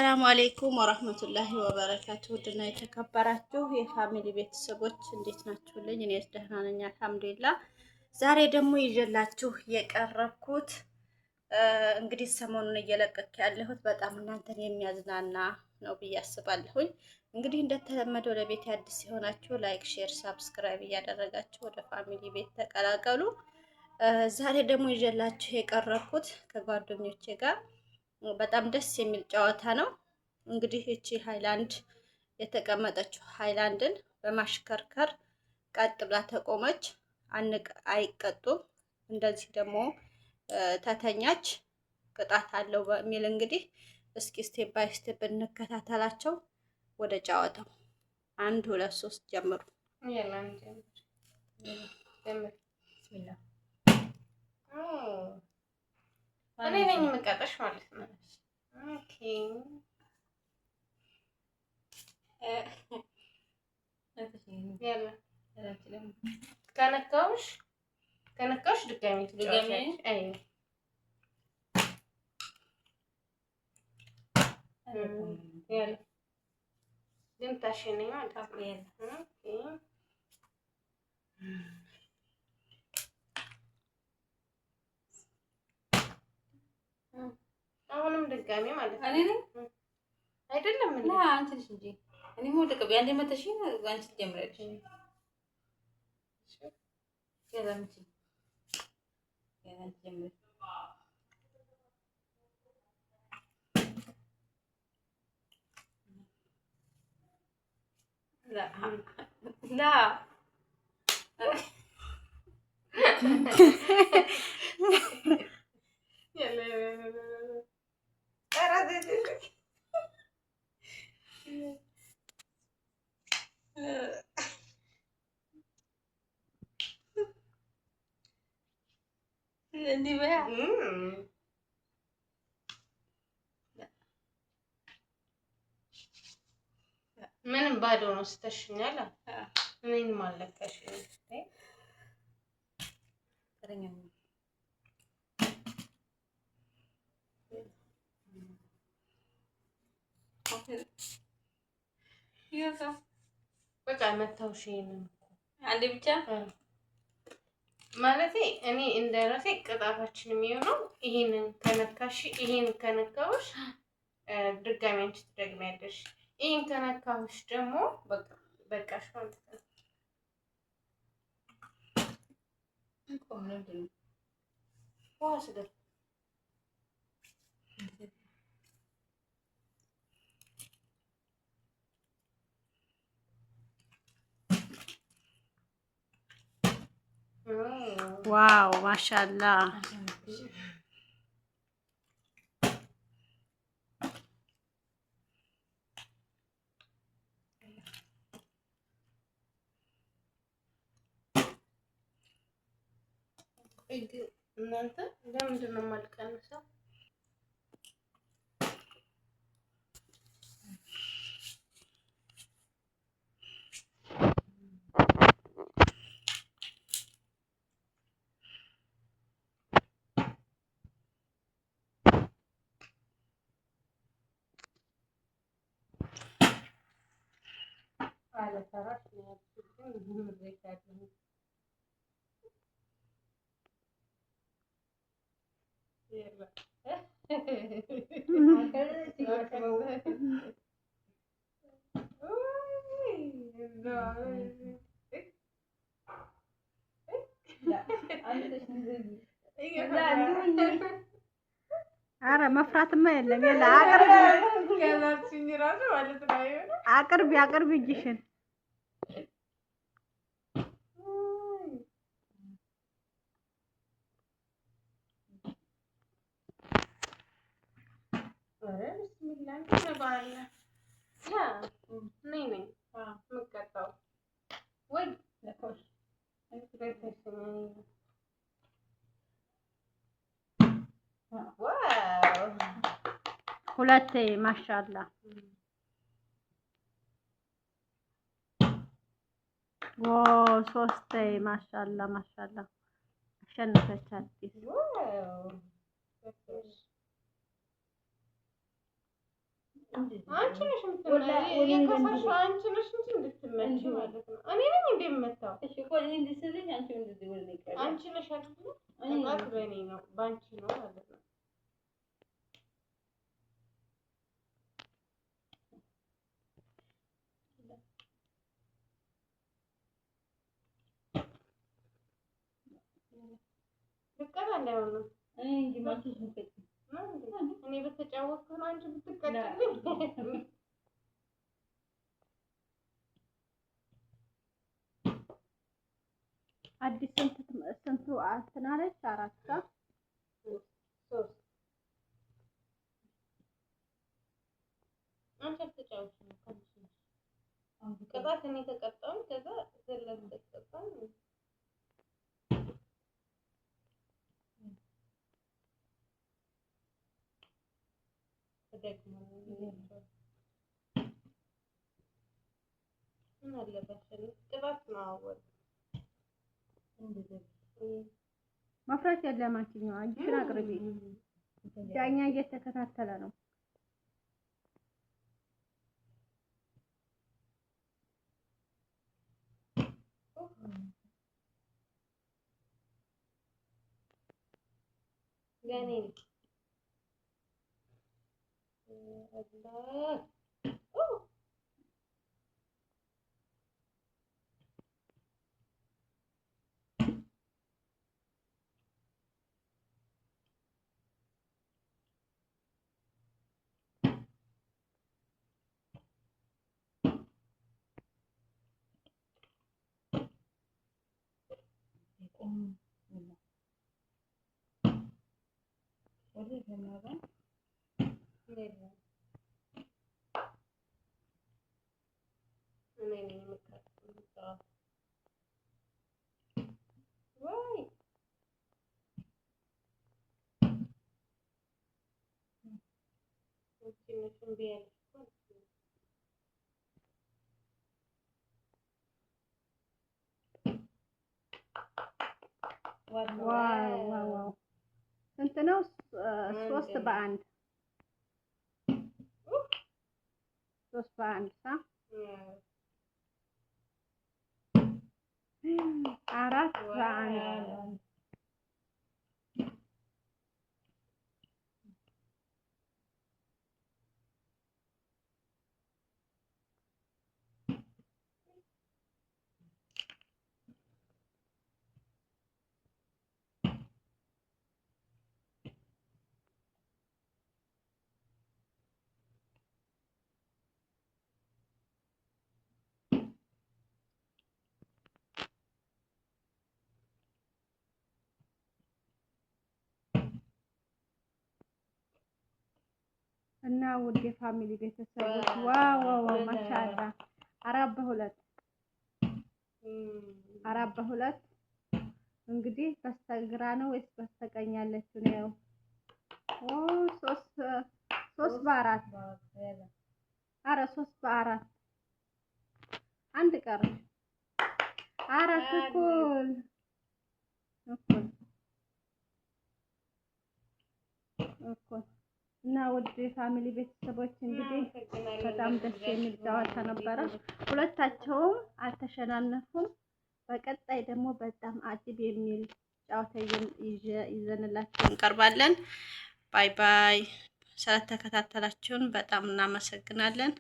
السلام عليكم ورحمة الله وبركاته። ውድና የተከበራችሁ የ family ቤተሰቦች እንዴት ናችሁልኝ? እኔ ደህና ነኝ الحمد لله። ዛሬ ደግሞ ይዤላችሁ የቀረብኩት እንግዲህ ሰሞኑን እየለቀቅኩ ያለሁት በጣም እናንተን የሚያዝናና ነው ብዬ አስባለሁኝ። እንግዲህ እንደተለመደው ለቤት አዲስ የሆናችሁ like፣ share፣ subscribe እያደረጋችሁ ወደ family ቤት ተቀላቀሉ። ዛሬ ደግሞ ይዤላችሁ የቀረብኩት ከጓደኞቼ ጋር በጣም ደስ የሚል ጨዋታ ነው። እንግዲህ እቺ ሃይላንድ የተቀመጠችው ሃይላንድን በማሽከርከር ቀጥ ብላ ተቆመች፣ አይቀጡም። እንደዚህ ደግሞ ተተኛች ቅጣት አለው በሚል እንግዲህ እስኪ step by step እንከታተላቸው። ወደ ጨዋታው አንድ ሁለት ሶስት ጀምሩ። እኔ ነኝ የምቀጣሽ ማለት ነው። Okay፣ ከነካሁሽ ከነካሁሽ ድጋሚ ትጫወቻለሽ። አይ ግን ታሸነኝ ማለት ነው። Okay፣ አሁንም ድጋሚ ማለት ነው። እኔ ነኝ አይደለም እንዴ? አንቺ ነሽ እንጂ እኔ ወደቀብኝ። አንዴ መተሽኝ አንቺ ትጀምሪያለሽ። ከዛ ምቺ አንቺ ጀምሪ። ላ እንዲህ በያ። ምንም ባዶ ነው ስተሽኛል። እኔንም አልለቀሽም። በቃ መታውሽ። ይሄንን አንዴ ብቻ። ማለቴ እኔ እንደ ራሴ ቅጣታችን የሚሆነው ይሄንን ከነካሽ፣ ይሄን ከነካሁሽ ድጋሚ አንቺ ትደግሚያለሽ። ይሄን ከነካሁሽ ደግሞ በቃሽ ማለት ነው። Wow ما شاء الله። እናንተ ለምንድን ነው የማልቀንሰው? አለሰራሽ ነው ያልኩት፣ ግን ምሬት ያለሁ። አረ መፍራትማ የለም። የለ አቅርቢ አቅርቢ እጅሽን። ሁለቴ ما شاء الله። ሶስቴ ما شاء الله ما شاء الله። አሸነፈች አዲስ። አንቺ ነሽ የከፋሽው፣ አንቺ ነሽ እንጂ እንድትመጪ ማለት ነው። እኔ ነኝ እንደ የምመታው አንቺ ነሽ አይደል? ቅጣት በእኔ ነው በአንቺ ነው ማለት ነው። ልቀጣ እንዳይሆን ነው እኔ በተጫወትኩ ነው አንቺ ብትቀጭልኝ። አዲስ ስንቱ እንትን አለች? አራት ሶስት አንቺ አልተጫወትሽም እኮ አንቺ ነሽ። ቅጣት እኔ ተቀጣሁኝ፣ ከዛ ዘለም ተቀጣኝ። ምን አለበት ቅጣት ነው አወል መፍራት የለም። አንቺኛዋ እጅሽን አቅርቢ። ዳኛ እየተከታተለ ነው። ለእኔ ነው። አላህ እኔ ነኝ የምቀጣው። ወይ አንቺ ነሽ እምቢ ያለሽ እኮ አንቺ ነሽ። Wow wow wow! ስንት ነው? 3-1 3-1 ሳ 4-1 እና ውድ የ family ቤተሰቦች wow wow wow ማሻአላ 4-2 4-2። እንግዲህ በስተግራ ነው ወይስ በስተቀኝ ያለችው ነው? ኦ 3-4 ኧረ 3-4 አንድ ቀረች። አራት እኩል እኩል እኩል እና ውድ የ family ቤተሰቦች እንግዲህ በጣም ደስ የሚል ጨዋታ ነበረ። ሁለታቸውም አልተሸናነፉም። በቀጣይ ደግሞ በጣም አጅብ የሚል ጨዋታ ይዘንላችሁ እንቀርባለን። Bye bye። ስለተከታተላችሁን በጣም እናመሰግናለን።